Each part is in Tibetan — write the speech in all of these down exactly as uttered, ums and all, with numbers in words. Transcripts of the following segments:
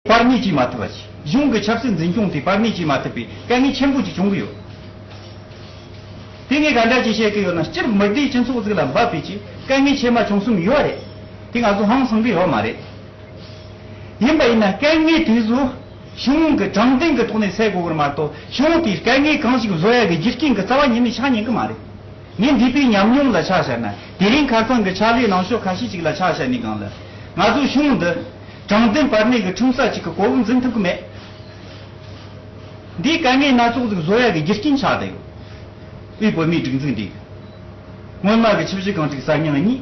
པར་མིས་བྱེད་མ་ཐུབ་པ་ཞིག་གཞུང་གི་ཆབ་སྲིད་འཛིན་སྐྱོང་དེ་པར་མིས་བྱེད་མ་ཐུབ་པའི་དཀའ་ངལ་ཆེན་པོ་ཅིག་བྱུང་གི་ཡོད། དེ་ངས་ག་འདྲ་ཅིག་བཤད་ཀྱི་ཡོད་ན། སྤྱིར་མི་སྡེའི་སྤྱི་ཚོགས་ཟིག་ལ་འབབ་པའི་ཅིག་དཀའ་ངལ་ཆེ་མ་ཆུང་གསུམ་ཡོད་རེད། དེ་ང་ཚོ་ཧང་སང་གི་ཡོད་མ་རེད། ཡིན་པ་ཡིན་ན་དཀའ་ངལ་དེ་ཚོ་གཞུང་གི་དྲང་བདེན་གྱི་ཐོག་ནས་སེལ་དགོས་ཀྱི་མ་གཏོགས། གཞུང་དེས་དཀའ་ངལ་གང་ཞིག་བཟོ་ཡ་གི་རྒྱུ་རྐྱེན་གྱི་རྩ་བ་ཉིད་ནས་ཆགས་ཉན་གྱི་མ་རེད། ངས་འདས་པའི་ཉམས་མྱོང་ལ་ཆ་བཞག་ན། དེ་རིང་ཁ་སང་གི་ཕྱག་ལས་གནང་ཕྱོགས་ཁ་ཤས་ཅིག་ལ་ཆ་བཞག་ནས་སྒང་ལ། ང་ཚོའི་གཞུང་འདི་དྲང་བདེན་པར་ནས་ཀྱི་ཁྲིམས་ས་ཅིག་གི་གོ་བབ་འཛིན་ཐུབ་ཀྱི་མེད། འདིས་དཀའ་ངལ་སྣ་ཚོགས་ཟིག་བཟོ་ཡ་གི་རྒྱུ་རྐྱེན་ཆགས་བསྡད་ཡོད། དབུས་བོད་མིའི་སྒྲིག་འཛུགས་འདི། སྔོན་མ་གི་ཆུ་བཞི་སྒང་དྲུག་གསར་རྙིང་གཉིས།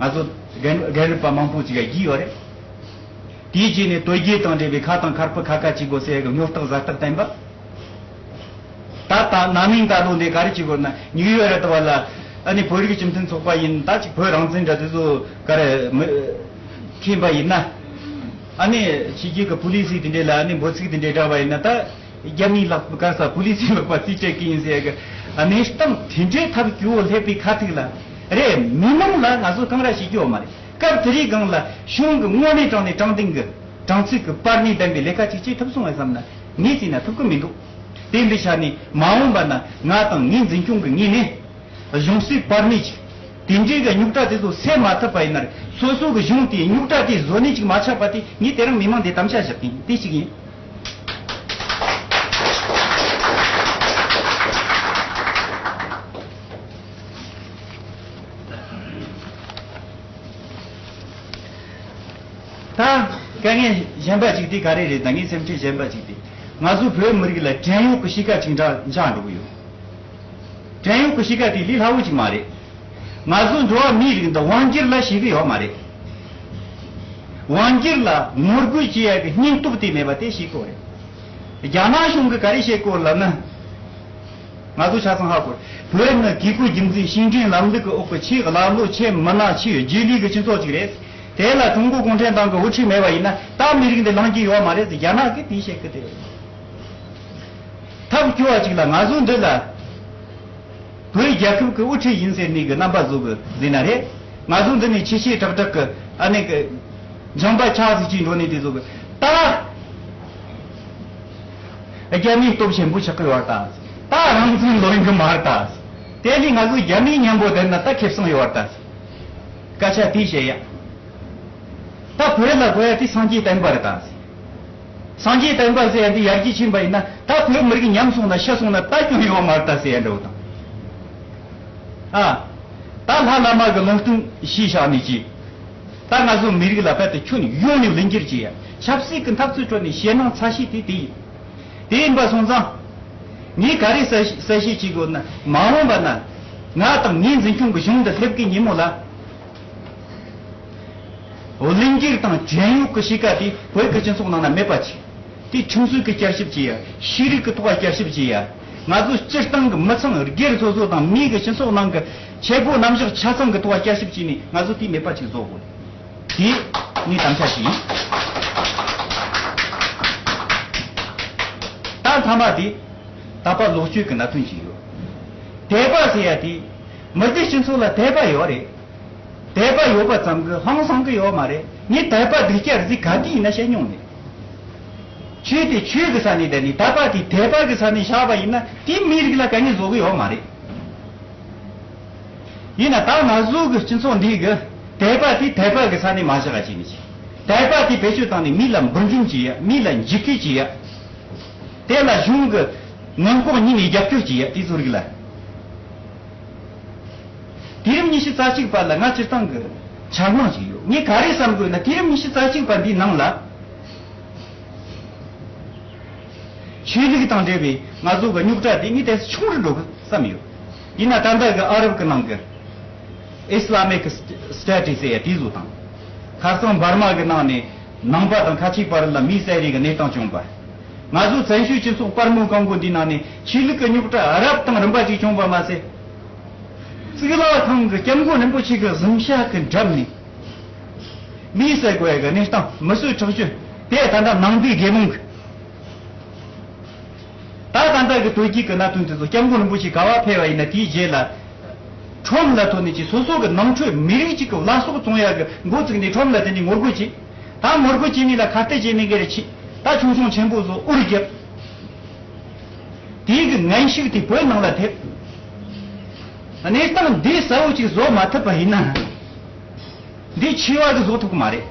ང་ཚོ་རྒན་རྒན་རབས་པ་མང་པོ་ཅིག་ག་བརྒྱུད་ཡོད་རེད། དེའི་རྗེས་ནས་དོལ་རྒྱལ་དང་འབྲེལ་བའི་ཁ་དང་ཁར་པི་ཁ་ཁ་བྱེད་དགོས་ཟེར་གི་སྨྱོ་རྟགས་ཟ་རྟགས་བསྟན་པ། ད་ལྟ་ན་ནིང་ད་ལོ་འདི་ག་རེ་བྱེད་དགོས་ན། ཉིའུ་ཡོར་ར་ལྟ་བ་ལ་ཨ་ནི་བོད་རིགས་སྤྱི་མཐུན་ཚོགས་པ་ཡིན་ད་ཅིག་བོད་རང་བཙན་འདྲ་དེ་ཚོ་ག་རེ་མི་མཁྱེན་པ་ཡིན་ན། ཨ་ནི་ཕྱི་རྒྱལ་གི་པུ་ལི་སི་དེ་འདྲས་ལ་ཨ་ནི་འབོད་ཚིག་དེ་འདྲས་བསྒྲགས་པ་ཡིན་ན། ད་རྒྱ་མིའི་ལག་པ་ག་ས་པུ་ལི་སིའི་ལག་པ་རྩིས་སྤྲད་ཀྱི་ཡིན་ཟེར་གི་གནས་སྟངས་དེ་འདྲའི་ཐབས་སྐྱོ་བོ་སླེབས་པའི་ཁ་ཐུག་ལ། རེད། མི་མང་ལ་ང་ཚོ་གང་ར་བྱེད་རྒྱུ་ཡོད་མ་རེད། སྐབས་དེ་རིང་སྒང་ལ་གཞུང་གི་དངོས་གནས་དྲང་ནས་དྲང་བདེན་གྱི་དྲང་ཚིག་གི་པར་ནས་ལྡན་པའི་ལས་ཀ་ཅིག་བྱེད་ཐུབ་སོང་བས་བསམ་ན། ངས་བརྩིས་ན་ཐུབ་ཀྱི་མི་འདུག་དེ་འདྲ་ཆ་ནས་མ་འོངས་པ་ན་ང་དང་ངའི་འཛིན་སྐྱོང་གི་ངོས་ནས། གཞུང་སྲིད་བར་མའི་ཅིག་དེ་འདྲའི་གི་རྙོག་དྲ་དེ་ཚོ་སེལ་མ་ཐུབ་པ་ཡིན་ན། སོ་སོ་གི་གཞུང་དེའི་རྙོག་དྲ་དེ་བཟོ་ནས་ཅིག་མ་ཆགས་པ་དེ་ངས་དེ་རིང་མི་མང་དེ་དམ་བཅའ་བཞག་གི་ཡིན། དེ་གཅིག་ཡིན། ད་དཀའ་ངལ་གཞན་པ་ཅིག་དེ་ག་རེ་རེད་ད། ངའི་སེམས་ཁྲལ་གཞན་པ་ཅིག་དེ། ང་ཚོ་བོད་མི་རིགས་ལ་བྲན་གཡོག་གི་གཤིས་ཀ་ཅིག་འདྲ་འཇགས་འགྲོ་གི་ཡོད། བྲན་གཡོག་གི་གཤིས་ཀ་དེ་ལས་སླ་བོ་ཅིག་མ་རེད། ང་ཚོ་འགྲོ་བ་མིའི་རིགས་འདི་དབང་སྒྱུར་ལ་ཤེས་ཀྱི་ཡོད་མ་རེད། དབང་སྒྱུར་ལ་ངོ་རྒོལ་བྱེད་ཡ་གི་སྙིང་སྟོབས་དེ་མེད་པ་དེ་ཤེས་དགོས་རེད། རྒྱ་ནག་གཞུང་གིས་ག་རེ་བཤད་གོ་ལབ་ན། ང་ཚོ་ཆ་ཚང་ཧ་གོ། བོད་ནི་བཀས་བཀོད་རྒྱུད་འཛིན་ཤིང་འབྲས་ལམ་ལུགས་ཀྱི་འོག་གི་ཆེས་ཀླ་ཀློ་ཆེས་མི་ནག་ཆེས་རྗེས་ལུས་ཀྱི་སྤྱི་ཚོགས་ཅིག་རེད། དེ་ལ་ཀྲུང་གོ་གུང་ཁྲན་ཏང་གི་དབུ་ཁྲིད་མེད་པ་ཡིན་ན་ད་མི་རིགས་འདི་ལངས་རྒྱུ་ཡོད་མ་རེད་ཟེར་རྒྱ་ནག་གིས་དེ་བཤད་གི་དེ་རེད། ཐབས་སྐྱོ་བ་ཅིག་ལ་ང་ཚོ་འདི་ལ། བོད་རྒྱལ་ཁབ་ཀྱི་དབུ་ཁྲིད་ཡིན་ཟེར་ནས་གི་རྣམ་པ་བཟོ་གི་ཟེར་ན་རེད། ང་ཚོ་འདི་ནས་ཆེ་ཆེ་དྲག་དྲག་གི་ཨ་ནི་གི་འཇམ་པ་ཆགས་ཟིག་ཅིག་འགྲོ་ནས་དེ་བཟོ་གི་ད། རྒྱ་མིའི་སྟོབས་ཆེན་པོ་ཆགས་ཀྱི་ཡོད་ད། ད་རང་བཙན་ལོན་གི་མ་རེད་ད། དེ་ལས་ང་ཚོ་རྒྱ་མིའི་མཉམ་པོ་བསྡད་ན་ད་ཁེ་བཟང་ཡོད་ད། སྐད་ཆ་དེ་བཤད་ཡ། ད་བོད་ལ་དགོས་ཡ་དེ་སངས་རྒྱས་བསྟན་པ་རེད་ད། སངས་རྒྱས་བསྟན་པ་ཟེར་ཡ་འདི་ཡར་རྒྱས་ཕྱིན་པ་ཡིན་ན་ད་བོད་མི་རིགས་ཉམས་སོང་ན་ཤི་སོང་ན་ད་སྐྱོན་ཡོད་མ་རེད་ད་ཟེར་ཡ་འདྲ་བོ་དང་། ཨ། ད་ལྷ་བླ་མ་གི་ལུང་བསྟན་གཞི་བཞག་ནས་ཀྱི། ད་ང་ཚོ་མི་རིགས་ལ་རྦད་དེ་ཁྱོན་ཡོངས་ནས་ལིང་སྐྱུར་བྱེད་ཡ། ཆབ་སྲིད་ཀྱི་འཐབ་རྩོད་ཁྲོད་ནས་ཞེད་སྣང་ཚ་ཤོས་དེ་དེ་ཡིན། དེ་ཡིན་པ་སོང་ཙང་། ངས་ག་རེ་གསལ་གསལ་བཤད་བྱེད་དགོས་ན། མ་འོངས་པ་ན། ང་དང་ངའི་འཛིན་སྐྱོང་གི་གཞུང་འདི་སླེབས་ཀྱི་ཉིན་མོ་ལ། འོ་ལིང་སྐྱུར་དང་བྲན་གཡོག་གི་གཤིས་ཀ་དེ་བོད་ཀྱི་སྤྱི་ཚོགས་ནང་ན་མེད་པ་བྱེད། དེ་ཁྲིམས་སྲོལ་གྱི་བསྐྱར་ཞིབ་བྱེད་ཡ། ཤེས་རིག་གི་ཐོག་ལ་བསྐྱར་ཞིབ་བྱེད་ཡ། ང་ཚོ་སྤྱིར་བཏང་གི་མི་ཚང་སྒེར་སོ་སོ་དང་མིའི་གི་སྤྱི་ཚོགས་ནང་གི་ཆེ་བོ་རྣམ་གཞག་ཆ་ཚང་གི་ཐོག་ལ་བསྐྱར་ཞིབ་བྱས་ནས་ང་ཚོ་དེ་མེད་པ་ཅིག་བཟོ་དགོས། དེ་ངའི་དམ་བཅའ་ཞིག་ཡིན། ད་མཐའ་མ་དེ་དད་པ་ལོག་སྤྱོད་ཀྱི་གནད་དོན་ཞིག་ཡོད། དད་པ་ཟེར་ཡ་དེ་མི་སྡེ་སྤྱི་ཚོགས་ལ་དད་པ་ཡོད་རེད། དད་པ་ཡོད་པ་ཙམ་གྱིས་ཧང་སང་གི་ཡོད་མ་རེད། ངས་དད་པ་སྡུག་ཅག་རྫིག་ག་དུས་ཡིན་ན་བཤད་མྱོང་མེད། ཆོས་དེ་ཆོས་ཀྱི་ས་ནས་བསྡད་ནས་དད་པ་དེ་དད་པ་གི་ས་ནས་བཞག་པ་ཡིན་ན་དེ་མིའི་རིགས་ལ་དཀའ་ངལ་བཟོ་གི་ཡོད་མ་རེད། ཡིན་ན་ད་ང་ཚོ་གི་སྤྱི་ཚོགས་འདི་གི་དད་པ་དེ་དད་པ་གི་ས་ནས་མ་བཞག་པ་བྱས་ནས་བྱས། དད་པ་དེ་བེད་སྤྱོད་བཏང་ནས་མི་ལ་འབུལ་འཇོམས་བྱེད་ཡ། མི་ལ་འཇིགས་སྐུལ་བྱེད་ཡ། དེ་ལ་གཞུང་གི་ངན་ལྐོག་གཉིས་ནས་རྒྱབ་སྐྱོར་བྱེད་ཡ། དེ་ཚོ་རིགས་ལ། དུས་རབས་ཉི་ཤུ་རྩ་གཅིག་པ་ལ་ང་སྤྱིར་བཏང་གི་འཆར་སྣང་ཞིག་ཡོད། ངས་ག་རེ་བསམ་དགོས་ན། དུས་རབས་ཉི་ཤུ་རྩ་གཅིག་པ་འདིའི་ནང་ལ་ཆོས་ལུགས་དང་འབྲེལ་བའི་ང་ཚོ་གི་རྙོག་དྲ་དེ་ངས་དེ་ཆུང་རུ་འགྲོ་གི་བསམ་ཡོད། ཡིན་ན་ད་ལྟ་གི་ཨ་རབ་གི་ནང་གི་ཨི་སི་ལ་མིག་སི་ཊེ་ཊི་ཟེར་ཡ་དེ་ཚོ་དང་། ཁ་སང་འབར་མ་གི་ནང་ནས་ནང་པ་དང་ཁ་ཆེའི་བར་ལ་མི་བསད་རེས་ཀྱི་གནས་སྟངས་བྱུང་བ། ང་ཚོ་བཙན་བྱོལ་སྤྱི་ཚོགས་སྤར་མོ་གང་པོ་འདི་ནང་ནས་ཆོས་ལུགས་ཀྱི་རྙོག་དྲ་རབ་དང་རིམ་པ་ཅིག་བྱུང་བ་མ་ཟད། གཙུག་ལག་ཁང་གི་སྐྱབས་མགོན་རིན་པོ་ཆེ་གི་གཟིམ་ཤག་གི་འགྲམ་ནས་མི་བསད་དགོས་ཡ་གི་གནས་སྟངས། མི་གསོད་ཁྲག་སྦྱོར་དེ་ད་ལྟ་ནང་པའི་དགེ་སློང་གི། ད་ད་ལྟ་གི་དོལ་རྒྱལ་གྱི་གནད་དོན་དེ་ཚོ་སྐྱབས་མགོན་རིན་པོ་ཆེ་ག་བ་ཕེབས་པ་ཡིན་ན་དེའི་རྗེས་ལ། ཁྲོམ་ལ་ཐོན་ནས་ཀྱི་སོ་སོ་གི་ནང་ཁྲོད་མི་རིགས་གཅིག་གི་བླ་སྲོག་བཙོང་ཡ་གི་འགོ་བཙུགས་ནས་ཁྲོམ་ལ་དེ་ནས་ངོ་རྒོལ་བྱས། ད་ངོ་རྒོལ་བྱེད་ནི་ལ་ཁ་གཏད་བྱེད་ནི་གི་རེ་ཆེ། ད་ཆུང་ཆུང་ཆེན་པོ་བཟོ་འུར་རྒྱབ། དེའི་གི་ངན་ཞུགས་དེ་བོད་ནང་ལ་ཐེབས། གནས་སྟངས་འདི་གསལ་བོ་ཅིག་བཟོ་མ་ཐུབ་པ་ཡིན་ན། འདི་ཆེ་བ་གི་བཟོ་ཐུབ་གི་མ་རེད།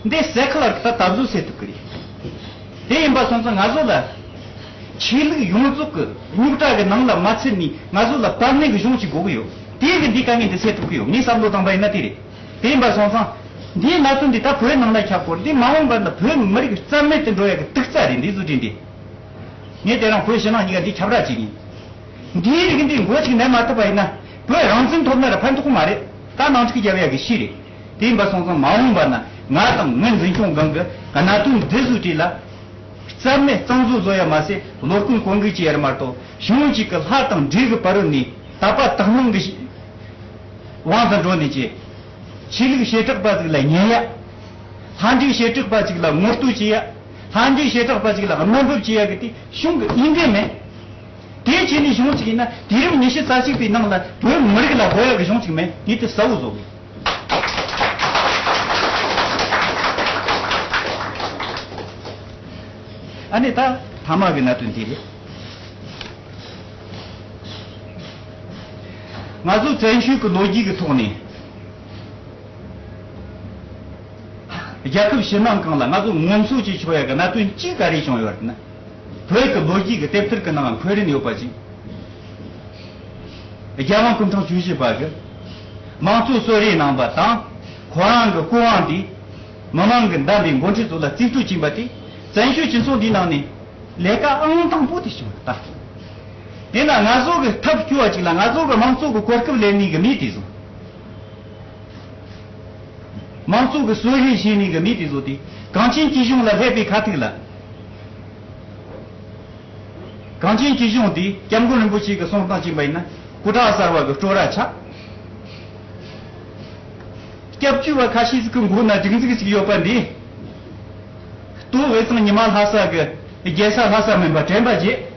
འདི་སེ་ཁ་ལར་ད་ད་བཟོ་སེ་ཐུབ་གི་རེད། དེ་ཡིན་པ་སོང་ཙང་ང་ཚོ་ལ་ཆོས་ལུགས་ཡོངས་རྫོགས་ཀྱི་རྙོག་དྲ་གི་ནང་ལ་མ་ཚུད་ནས་ང་ཚོ་ལ་བར་གནས་ཀྱི་གཞུང་ཅིག་དགོས་ཀྱི་ཡོད། དེ་གི་འདི་དཀའ་ངལ་འདི་སེལ་ཐུབ་ཀྱི་ཡོད། ངས་བསམ་བློ་བཏང་པ་ཡིན་ན་དེ་རེད། དེ་ཡིན་པ་སོང་ཙང་འདིའི་གནད་དོན་འདི་ད་བོད་ནང་ལ་ཁྱབ་སྐོར་འདི་མ་འོངས་པ་ན་བོད་མི་རིགས་རྩ་མེད་དུ་འགྲོ་ཡ་གི་དུག་རྩྭ་རེད། འདི་བཟོ་འདྲ་འདི། ངས་དེ་རིང་བོད་ཕྱི་ནང་གཉིས་ཀ་འདི་ཁྱབ་བསྒྲགས་བྱེད་ཀྱིན། འདིའི་རིགས་འདི་མགོ་ཅིག་ནས་མ་ཐུབ་པ་ཡིན་ན་བོད་རང་བཙན་ཐོབ་ན་ར་ཕན་ཐོགས་མ་རེད། ད་ནང་འཁྲུག་རྒྱབ་ཡ་གི་ཤི་རེད། དེ་ཡིན་པ་སོང་ཙང་མ་འོངས་པ་ན་ང་དང་ངའི་འཛིན་སྐྱོང་སྒང་གི་གནད་དོན་འདི་བཟོ་གྲས་ལ་རྩ་མེད་གཙང་བཟོ་བཟོ་ཡ་མ་ཟད་བློ་ཀུན་གོང་འགུལ་བྱེད་ཡ་རེད་མ་གཏོགས་གཞུང་གཅིག་གི་ལྷ་དང་འདྲེ་གི་བར་རུ་ནས་དད་པ་དག་སྣང་གི་དབང་དུ་འགྲོ་ནས་ཀྱི་ཆོས་ལུགས་བྱེ་བྲག་པ་ཟིག་ལ་ཉན་ཡ། ལྷ་འདྲེ་བྱེ་བྲག་པ་ཟིག་ལ་ངོ་བསྟོད་བྱེད་ཡ། ལྷ་འདྲེ་བྱེ་བྲག་པ་ཟིག་ལ་དམའ་འབེབས་བྱེད་ཡ་གི་དེ་གཞུང་གི་ཨིན་འདྲེ་མེད། དེ་བྱས་ནས་གཞུང་གཅིག་ཡིན་ན་དུས་རབས་ཉི་ཤུ་རྩ་གཅིག་པའི་ནང་ལ་བོད་མི་རིགས་ལ་དགོས་ཡ་གི་གཞུང་གཅིག་མེད། ངས་དེ་གསལ་བོ་བཟོ་དགོས། ཨ་ནི་ད་ཐ་མ་གི་གནད་དོན་དེ་རེད། ང་ཚོ་བཙན་བྱོལ་གྱི་ལོ་རྒྱུས་ཀྱི་ཐོག་ནས་རྒྱལ་ཁབ་ཕྱི་ནང་གང་ལ་ང་ཚོ་ངོམ་སོ་བྱེད་ཆོག་ཡ་གི་གནད་དོན་གཅིག་ག་རེ་བྱུང་ཡོད་ན། བོད་ཀྱི་ལོ་རྒྱུས་ཀྱི་དེབ་ཐེར་གྱི་ནང་འཁོད་རིན་ཡོད་པ་ཅིག་རྒྱལ་དབང་སྐུ་ཕྲེང་བཅུ་བཞི་པ་གི་དམངས་གཙོ་གསོལ་རས་གནང་བ་དང་ཁོ་རང་གི་སྐུ་དབང་དེ་མི་མང་གི་འདམ་པའི་འགོ་ཁྲིད་ཚོ་ལ་རྩིས་སྤྲོད་བྱིན་པ་དེ་བཙན་བྱོལ་སྤྱི་ཚོགས་འདིའི་ནང་ནས་ལས་ཀ་ཨང་དང་པོ་དེ་བྱུང་ད། དེ་ན་ང་ཚོ་གི་ཐབས་སྐྱོ་བ་ཅིག་ལ་ང་ཚོ་གི་དམངས་གཙོ་གི་གོ་སྐབས་ལེན་ནི་གི་མི་དེ་ཚོ། མང་ཚོགས་ཀྱི་གསོལ་རས་བྱེད་ནི་གི་མི་དེ་ཚོ་དེ་གངས་ཅན་སྐྱིད་གཤོངས་ལ་སླེབས་པའི་ཁ་ཐུག་ལ། གངས་ཅན་སྐྱིད་གཤོངས་དེ་སྐྱབས་མགོན་རིན་པོ་ཆེ་གི་གསུང་སྟངས་བྱས་པ་ཡིན་ན་སྐུ་དྲག་གསར་བ་གི་སྤྲོ་ར་ཆགས། སྐྱབས་བཅོལ་བ་ཁ་ཤས་ཟིག་གི་མགོ་ན་སྒྲིག་འཛུགས་ཤིག་ཡོད་པ་འདི། ལྟོ་བས་ཙང་ཉི་མ་ལྷ་ས་གི་རྒྱལ་ས་ལྷ་ས་མིན་པ་དྲན་པ་བརྗེད།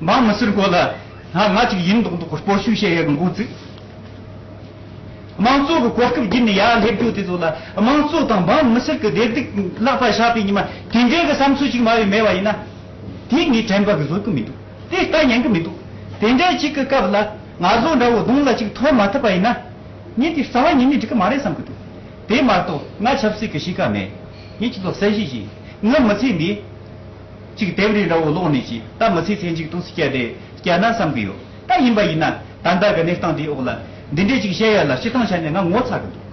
འབངས་མི་སེར་མགོ་ལ་ཧ་ང་ཅིག་ཡིན་མདོག་མདོག་གི་སྤོ་ཤུགས་བཤད་ཡ་གི་འགོ་བཙུགས། དམངས་གཙོ་གི་གོ་སྐབས་བརྒྱུད་ནས་ཡར་སླེབས་རྒྱུ་དེ་ཚོ་ལ་དམངས་གཙོ་དང་འབངས་མི་སེར་གི་བདེ་སྡུག་ལག་པ་བཞག་པའི་ཉི་མ་དེ་འདྲའི་གི་བསམ་ཚུལ་ཅིག་མ་ཡོད་མེད་པ་ཡིན་ན། དེ་ངས་དྲན་པ་གི་བཟོད་གི་མི་འདུག་དེ་ལྟ་ཉན་གི་མི་འདུག་དེ་འདྲ་ཅིག་གི་སྐབས་ལ་ང་ཚོ་འདྲ་བོ་གདོང་ལ་ཅིག་ཐོན་མ་ཐུབ་པ་ཡིན་ན། ངས་དེ་རྩ་བ་ཉིད་ནས་འགྲིག་གི་མ་རེད་བསམ་གི་འདུག་དེ་མ་གཏོགས་ང་ཆབ་སྲིད་ཀྱི་གཤིས་ཀ་མེད། ངས་ཁྱེད་ཚོ་གསལ་བཤད་བྱས། ངའི་མི་ཚེ་འདི་གཅིག་དེབ་རེ་འདྲ་བོ་ཀློག་ནས་ཀྱིས་ད་མི་ཚེ་ཚེ་གཅིག་ཏུ་སྐྱེལ་ཏེ་སྐྱེལ་ན་བསམ་གི་ཡོད། ད་ཡིན་པ་ཡིན་ན་ད་ལྟ་གི་གནས་སྟངས་འདིའི་འོག་ལ་འདི་འདྲས་ཅིག་བཤད་ཡ་ལ་སྤྱི་བཏང་ཆ་ནས་ང་ངོ་ཚ་གི་འདུག་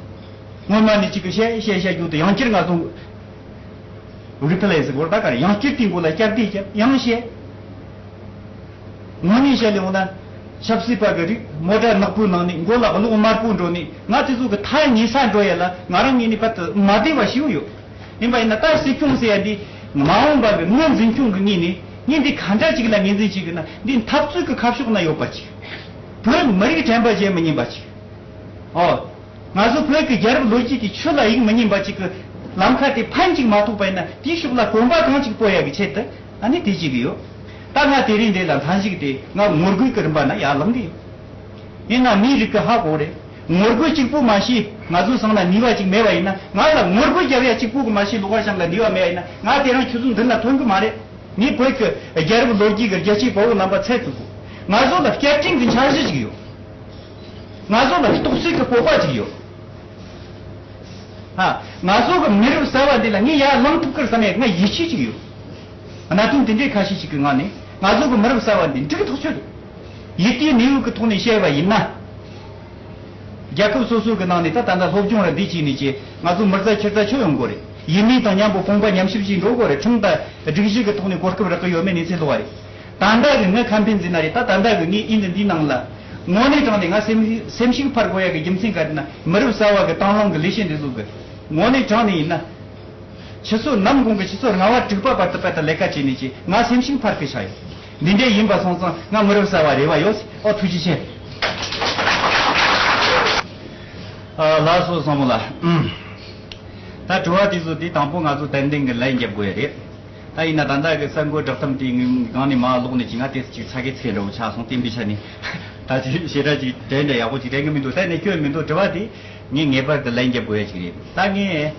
སྔོན་མ་ནས་ཅིག་གི་བཤད་བཤད་བཤད་རྒྱུ་དེ་ཡང་བསྐྱར་ང་ཚོ་རི་ཕི་ལེ་སི་གོ་ད་ག་རེ་ཡང་བསྐྱར་དེའི་མགོ་ལ་བསྐྱར་ཟློས་བརྒྱབ་ཡང་བཤད། དངོས་གནས་བཤད་ལེ་འོ་ན། ཆབ་སྲིད་པ་གི་རིགས་མོ་ཊ་ནག་པོའི་ནང་ནས་མགོ་ལ་གློག་དམར་པོ་འགྲོ་ནས་ང་དེ་ཚོ་གི་ཐག་ཉེ་ས་འགྲོ་ཡ་ལ་ང་རང་ངོས་ནས་པད་དུ་མ་བདེ་བ་ཞིག་ཡོད། ཡིན་པ་ཡིན་ན་ད་སྲིད་སྐྱོང་ཟེར་ཡ་འདི་མ་འོངས་པ་གི་ངོས་འཛིན་སྐྱོང་གི་ངོས་ནས་ངས་འདི་ག་འདྲ་ཅིག་ལ་ངོས་འཛིན་བྱེད་གི་ན་འདི་འཐབ་རྩོད་གི་ཁ་ཕྱོགས་ན་ཡོད་པ་ཅིག་བོད་མི་རིགས་དྲན་པ་བརྗེད་མི་ཉན་པ་ཅིག་ཨོ། ང་ཚོ་བོད་ཀྱི་རྒྱལ་རབས་ལོ་རྒྱུས་ཀྱི་ཆོས་ལ་ཡིད་མི་སྨིན་པ་ཅིག་གི་ལམ་ཁ་དེ་ཕན་ཅིག་མ་ཐོགས་པ་ཡིན་ན་དེའི་ཕྱོགས་ལ་གོམ་པ་གང་ཅིག་སྤོ་ཡ་གི་ཆེད་དུ་ཨ་ནི་དེ་བྱེད་གི་ཡོད། ད་ང་དེ་རིང་འདི་ལ་མཐའ་གཞུག་དེ་ང་ངོ་རྒོལ་གི་རིམ་པ་ན་ཡར་ལངས་གི་ཡོད། ཡིན་ན་མིའི་རིགས་ཀྱི་ཧ་གོ་རེད། ངོ་རྒོལ་གཅིག་པོ་མ་ཤེས་ང་ཚོའི་སང་ལ་ནུས་པ་ཅིག་མེད་པ་ཡིན་ན། ང་ལ་ངོ་རྒོལ་རྒྱབ་ཡ་གཅིག་པོ་གི་མ་ཤེས་ལོགས་ཀ་གཤམ་ལ་ནུས་པ་མེད་པ་ཡིན་ན། ང་དེ་རིང་ཁྱོད་ཚོ་མདུན་ལ་ཐོན་གི་མ་རེད། ངས་བོད་ཀྱི་རྒྱལ་རབས་ལོ་རྒྱུས་ཀྱི་རྒྱལ་གཅེས་དཔའ་བོ་རྣམ་པ་ཚད་ཐུབ་དགོས། ང་ཚོ་ལ་བསྐྱར་དྲན་གྱི་འཆར་གཞི་ཅིག་ཡོད། ང་ཚོ་ལ་རྟོག་བརྗོད་ཀྱི་སྤོབས་པ་ཅིག་ཡོད། ཧ། ང་ཚོ་གི་མི་རབས་གསར་བ་འདི་ལ་ངས་ཡར་ལངས་ཐུབ་ཀྱི་རེད་བསམ་ཡས་ང་ཡིད་ཆེས་ཅིག་ཡོད། གནད་དོན་དེ་འདྲའི་ཁ་ཤས་ཤིག་གི་ངང་ནས་ང་ཚོ་གི་མི་རབས་གསར་བ་འདི་འགྲིག་ཐག་ཆོད་རེད། ཡིད་བརྟན་གནས་ཡུལ་གྱི་ཐོག་ནས་བཤད་པ་ཡིན་ན། རྒྱལ་ཁབ་སོ་སོ་གི་ནང་ནས་ད་ད་ལྟ་སློབ་སྦྱོང་ར་འདི་བྱས་ནས་ཀྱི་ང་ཚོ་མི་རྩ་ཁྱི་རྩ་ཆོད་ཡོང་དགོས་རེད། ཡིན་མིན་དང་མཉམ་པོ་དཔུང་པ་མཉམ་གཤིབ་བྱས་འགྲོ་དགོས་རེད། ཁྲིམས་དང་སྒྲིག་གཞི་གི་ཐོག་ནས་གོ་སྐབས་རག་གི་ཡོད་མེད་གནས་ཚུལ་ལོགས་པ་རེད། ད་ལྟ་གི་ངའི་ཁམ་ཕན་འཛིན་ན་རེད། ད་ད་ལྟ་གི་ངའི་ཨིན་ཇི་འདིའི་ནང་ལ་དངོས་གནས་དྲང་ནས་ང་སེམས་སེམས་ཤུགས་འཕར་དགོས་ཡ་གི་རྒྱུ་མཚན་ག་རེ་ན། མི་རབས་གསར་བ་གི་དང་བླངས་གི་ལས་བྱེད་འདི་ཚོ་གི་དངོས་གནས་དྲང་ནས་ཡིན་ན། ཆུ་ཚོད་ནམ་གུང་གི་ཆུ་ཚོད་ལྔ་པ་དྲུག་པ་བར་དུ་བར་དུ་ལས་ཀ་བྱས་ནས་ཀྱི་ང་སེམས་ཤུགས་འཕར་གི་ཆགས་ཡོད། འདི་འདྲ་ཡིན་པ་སོང་ཙང་ང་མི་རབས་གསར་བ་རེ་བ་ཡོད། ཨོ་ཐུགས་རྗེ་ཆེ། ཨ་ལགས་སོ་བཟང་མོ་ལགས། ད་དྲི་བ་དེ་ཚོ་དེ་དང་པོ་ང་ཚོ་ཏན་ཏན་གྱི་ལན་རྒྱབ་དགོས་ཡ་རེད། ད་ཡིན་ན་ད་ལྟ་གི་གསར་འགོད་བསྒྲགས་གཏམ་དེའི་ངོས་སྒང་ནས་མར་ཀློག་ནས་ཅིག་ང་དེ་ཅིག་ཚ་གི་ཚིག་འདྲ་བོ་ཆགས་སོང་། བསྟན་པའི་ཆ་ནས་ད་ཅིག་ཞེ་དྲག་ཅིག་དྲན་འདྲ་ཡག་པོ་ཅིག་དྲན་གི་མི་འདུག་ད་ནས་སྐྱོན་མི་འདུག་དྲི་བ་དེ་ ངས་ངེས་པར་དུ་ལན་རྒྱབ་དགོས་ཡ་ཞིག་རེད། ད་ངས་